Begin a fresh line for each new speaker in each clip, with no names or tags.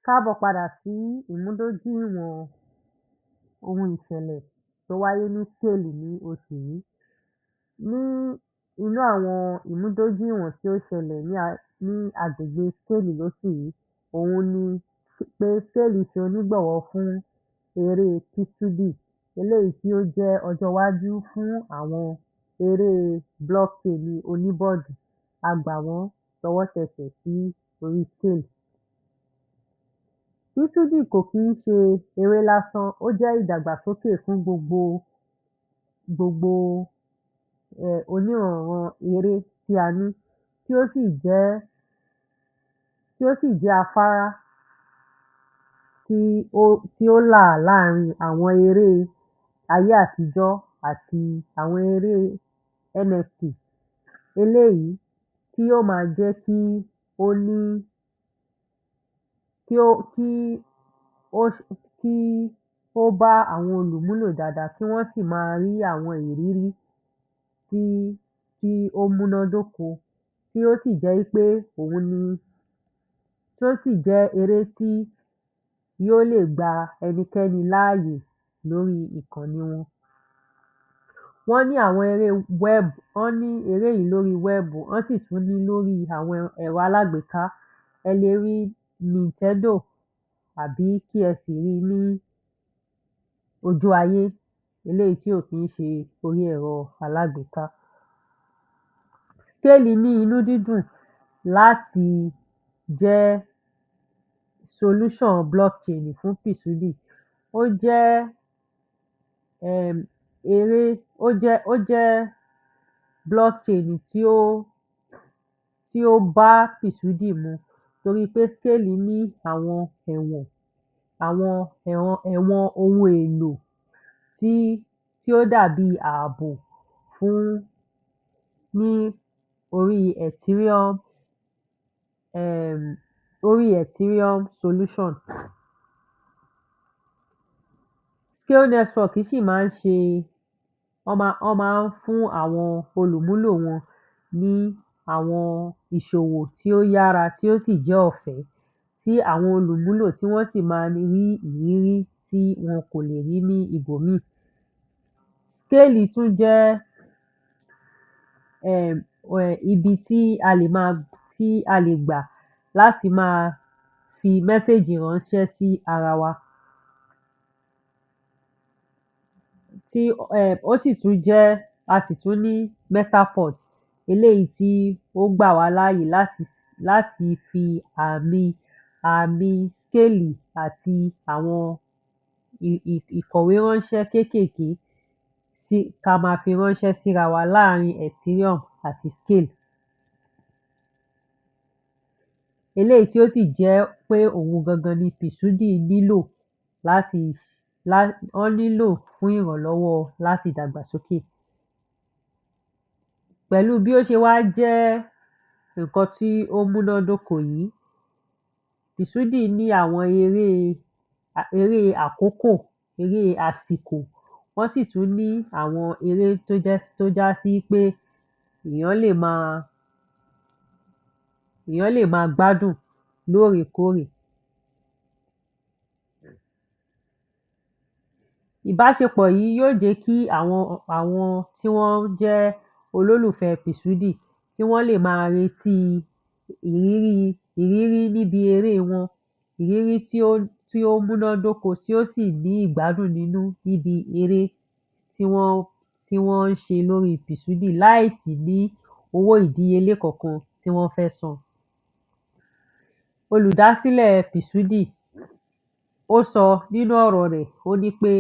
Káàbọ̀ padà sí ìmúdójúìwọ̀n ohun ìṣẹ̀lẹ̀ tó wáyé ní Scale ní oṣù yìí. Ní inú àwọn ìmúdójúìwọ̀n tí ó ṣẹlẹ̀ ní agbègbè Scale lóṣù yìí, òun ni pé Scale ṣe onígbọ̀wọ́ fún eré P2B, eléyìí tí ó jẹ́ ọjọ́ iwájú fún àwọn eré blockchain oníbọ́ọ̀dù. A gbà wọ́n tọwọ́tẹsẹ̀ sí orí Scale. P2B kò kí ń ṣe eré lásán, ó jẹ́ ìdàgbàsókè fún gbogbo oníranran eré tí a ní, tí ó sì jẹ́ afárá tí ó là láàrin àwọn eré ayé àtijọ́ àti àwọn eré NFT, eléyìí tí yóò máa jẹ́ kí ó ní kí ó kí ó kí ó bá àwọn olùmúlò dáadáa, kí wọ́n sì máa rí àwọn ìrírí tí ó múnádóko, tí ó sì jẹ́ pé òun ni, tí ó sì jẹ́ eré tí yóò lè gba ẹnikẹ́ni láàyè lórí ìkànnì wọn. Wọ́n ní àwọn eré web, wọ́n ní eré yìí lórí wẹ́ẹ̀bù, wọ́n sì tún ní lórí àwọn ẹ̀rọ alágbèéká. Ẹ lè rí Nintendo àbí kí ẹ sì rí ní ojú ayé, eléyìí tí ò kí ń ṣe orí ẹ̀rọ alágbèéká. Scale ní inú dídùn láti jẹ́ solution blockchain fún P2B. Ó jẹ́ um eré ó jẹ́ blockchain tí ó bá P2D mu, torí pé Scale ní àwọn ẹ̀wọ̀n àwọn ẹ̀wọ̀n ẹ̀wọ̀n ohun èlò tí ó dàbí ààbò fún ní orí Ethereum, orí Ethereum solution. Scale Network sì máa ń ṣe, wọ́n máa ń fún àwọn olùmúlò wọn ní àwọn ìṣòwò tí ó yára tí ó sì jẹ́ ọ̀fẹ́, tí àwọn olùmúlò tí wọ́n sì máa rí ìrírí tí wọn kò lè rí ní ibòmíì. Scale tún jẹ́ um ibi tí a lè gbà láti máa fi message ránṣẹ́ sí ara wa. Tí ó sì tún jẹ́, a sì tún ní Matterport, eléyìí tí ó gbà wá láàyè láti fi àmì Scale àti àwọn ìkọ̀wé ránṣẹ́ kéékèèké tí ká máa fi ránṣẹ́ síra wa láàrin Ethereum àti Scale. Eléyìí tí ó sì jẹ́ pé òun gangan ni P2D nílò láti wọ́n nílò fún ìrànlọ́wọ́ láti dàgbàsókè. Pẹ̀lú bí ó ṣe wá jẹ́ nǹkan tí ó múnádóko yìí, P2D ní àwọn eré àkókò, eré àsìkò, wọ́n sì tún ní àwọn eré tó já sí pé èèyàn lè máa gbádùn lóòrèkóòrè. Ìbáṣepọ̀ yìí yóò jẹ́ kí àwọn tí wọ́n jẹ́ olólùfẹ́ P2D kí wọ́n lè máa retí ìrírí níbi eré wọn, ìrírí tí ó múnádóko tí ó sì ní ìgbádùn nínú níbi eré tí wọ́n ń ṣe lórí P2D láì sì ní owó ìdíyelé kankan tí wọ́n fẹ́ san. Olùdásílẹ̀ P2D, ó sọ nínú ọ̀rọ̀ rẹ̀, ó ní pé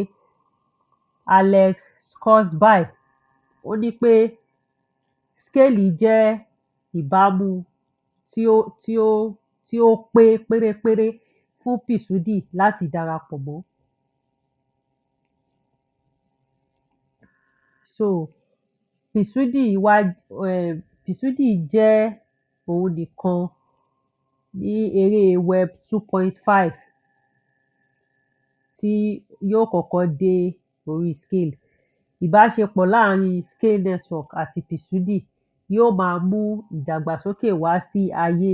Alex Scoresby, ó ní pé Scale jẹ́ ìbámu tí ó pé pérépéré fún P2D láti darapọ̀ mọ́. So P2D wá um P2D jẹ́ òun nìkan ní eré web 2.5 tí yóò kọ́kọ́ dé orí Scale. Ìbáṣepọ̀ láàrin Scale Network àti P2D yóò máa mú ìdàgbàsókè wá sí ayé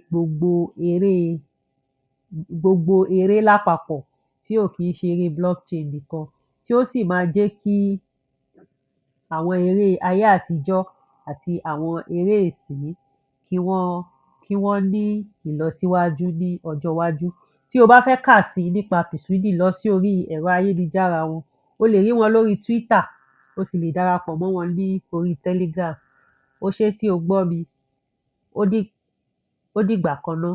gbogbo eré. gbogbo eré lápapọ̀ tí ò kí ń ṣe eré blockchain nìkan, tí ó sì máa jẹ́ kí àwọn eré ayé àtijọ́ àti àwọn eré ìsinyìí kí wọ́n ní ìlọsíwájú ní ọjọ́ iwájú. Tí o bá fẹ́ kà sí nípa Pixudi, lọ sí orí ẹ̀rọ ayélujára wọn. O lè rí wọn lórí Twitter, o sì lè darapọ̀ mọ́ wọn ní orí Telegram. O ṣé tí o gbọ́ mi. Ó dìgbà kan ná.